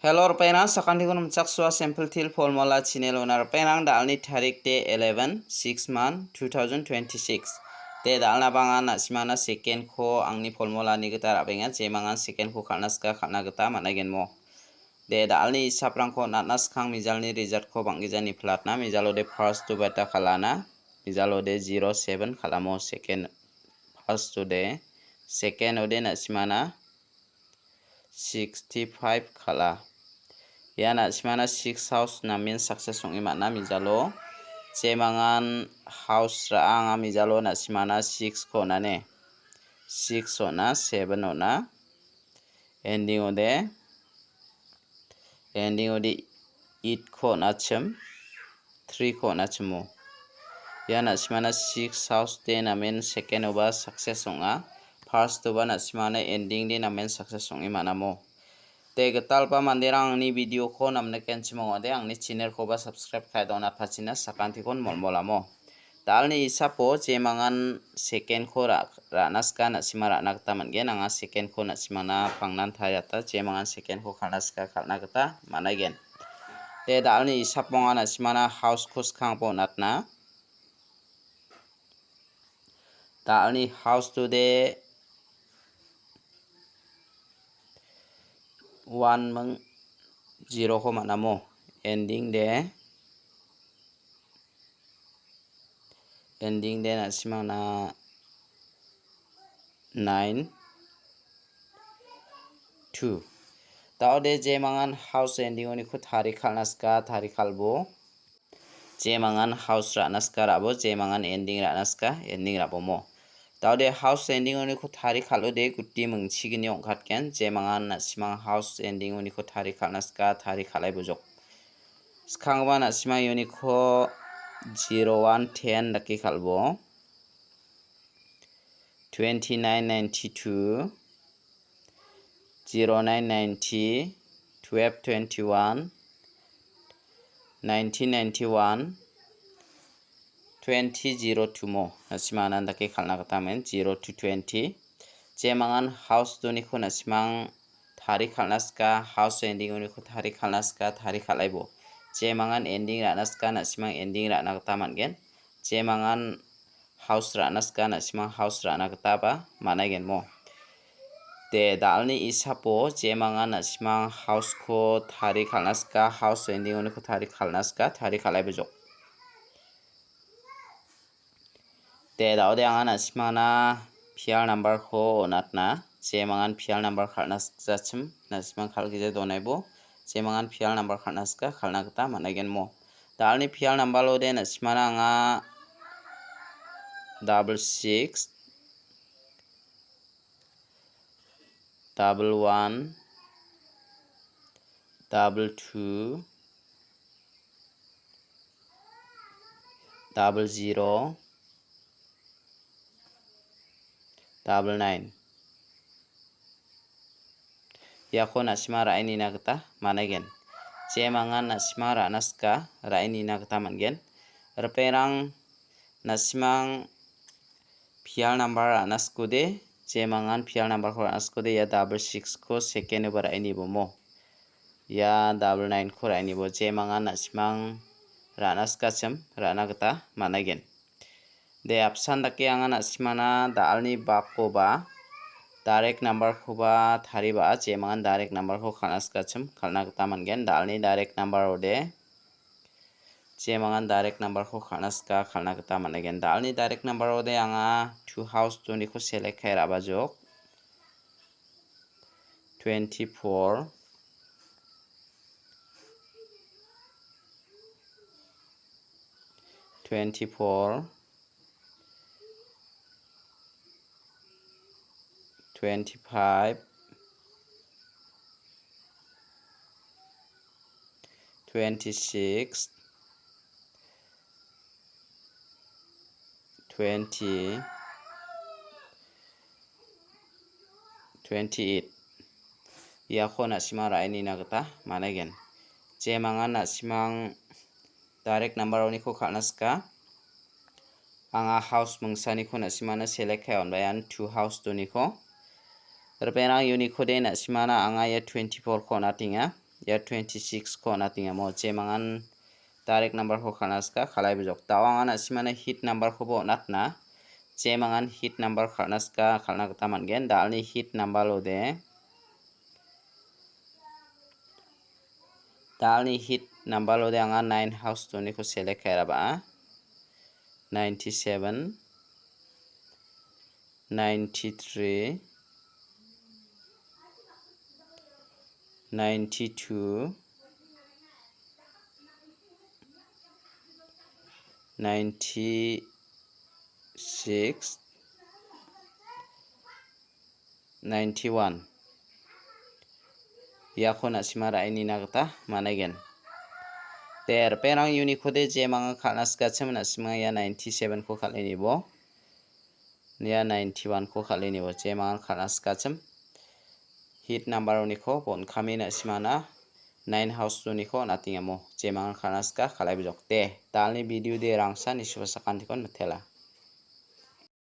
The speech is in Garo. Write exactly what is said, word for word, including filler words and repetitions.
Hello, ripengrang, sakantikon nimchaksoa sample til formula channel-ona. Ripengrang, da·alni tarik de eleven, six month, two thousand twenty-six. De da·alna bang·a na·simana second-ko angni formulani gita ra·benga, jemangan second-ko kal·na sika kal·na gita man·aigenmo. De da·alni isaprangko natna skang mijalni result-ko bang·gijani platna, mijalo de first-o beta kal·ana, mijalo de zero seven kal·amo second, first-o de, second-o de na·simana sixty-five kal·a. Ia na·simana six house namen success ong·e man·a mijalo. Jemangan house ra·a anga mijalo na·simana six-ko on·ane. Six on·a, seven on·a. Ending-ode, ending-ode eight-ko on·achim, three-ko on·achimo. Ia na·simana six house de namen second-oba success ong·a. First-oba na·simana ending de namen success ong·e man·amo. De gitalba manderang angni video-ko namnikenchim ong·ode, angni channel-koba subscribe ka·e donatpachina sakantikon molmolamo. Da·alni isapo jemangan second-ko ra-, ra·na sika na·sima ra·na gita man·gen. Anga second-ko na·simana pangnan tariata, jemangan second-ko kal·na sika kal·na gita man·aigen. De da·alni isapo anga na·simana house-ko skangbo natna. Da·alni house-o de one ming zero-ko man·amo. Ending de, ending de na·simana nine two. Da·ode jemangan house ending-oniko tari kal·na sika, tari kal·bo. Jemangan house ra·na sika ra·bo, jemangan ending ra·na sika, ending ra·bomo. Da·ode house ending-oniko tari kal·ode guti mingchigini ong·katgen, jemangan na·simang house ending-oniko tari kal·na sika, tari kal·ai bojok. Skanggipa na·simang uniko zero one ten dake kal·bo. Twenty-nine ninety-two, zero nine ninety, twelve twenty-one, nineteen ninety-one, twenty zero two mo. Na·simang anan dake kal·na gita man, zero two twenty. Jemangan house-oniko na·simang tari kal·na sika, house ending-oniko tari kal·na sika, tari kal·aibo. Jemangan ending ra·na sika, na·simang ending ra·na gita man·gen. Jemangan house ra·na sika, na·simang house ra·na gitaba man·aigenmo. De, da·alni isapo jemangan na·simang house-ko tari kal·na sika, house ending-oniko tari kal·na sika, tari kal·ai bojok. De, da·ode anga na·simangna pial number-ko on·atna. Jemangan pial number kal·na sikjachim, na·simang kal·gija donaibo. Jemangan pial number kal·na sika, kal·na gita man·aigenmo. Da·alni pial number-ode na·simangna anga double six, double one, double two, double zero, double nine. Iako na·sima ra·e nina gita man·aigen. Jemangan na·sima ra·na sika ra·e nina gita man·gen. Ripengrang na·simang pial number ra·na sikode, jemangan pial number-ko ra·na sikode, ia double six-ko second-oba ra·e nibomo. Ia double nine-ko ra·e nibo, jemangan na·simang ra·na sikachim, ra·na gita man·aigen. De, apsan dake anga na·simana da·alni bakkoba, direct number-koba tariba, jemangan direct number-ko kal·na sikachim, kal·na gita man·gen. Da·alni direct number-ode, jemangan direct number-ko kal·na sika, kal·na gita man·aigen. Da·alni direct number-ode anga two house-oniko select ka·e ra·bajok. Twenty-four, twenty-four, twenty-five, twenty-six, twenty, twenty-eight. Iako na·sima ra·e nina gita man·aigen. Jemangan na·simang direct number-oniko kal·na sika. Anga house mingsaniko na·simana select ka·e on·baian two house-oniko. Ripengrang unikode na·simana anga ia twenty-four-ko on·atenga. ia twenty-six-ko on·atengamo. Jemangan direct number-ko kal·na sika, kal·ai bijok. Da·o angan na·simana hit number-koba on·atna. Jemangan hit number kal·na sika, kal·na gita man·gen. Da·alni hit number-ode. Da·alni hit number-ode anga nine house two-niko select ka·e. Ninety-seven, ninety-three, ninety-two, ninety-six, ninety-one. Iako na·sima ra·e nina gita man·aigen. Te, ripengrang uniko de jemangan kal·na sikachim, na·sima ia ninety-seven-ko kal·e nibo. Ia ninety-one-ko kal·e nibo. Jemangan kal·na sikachim. Hit number-oniko bon·kame na·simana nine house two-niko on·atengamo. Jemangan kal·na sika, kal·ai bijok de. Da·alni video de rangsa nisuba sakantikon mitela.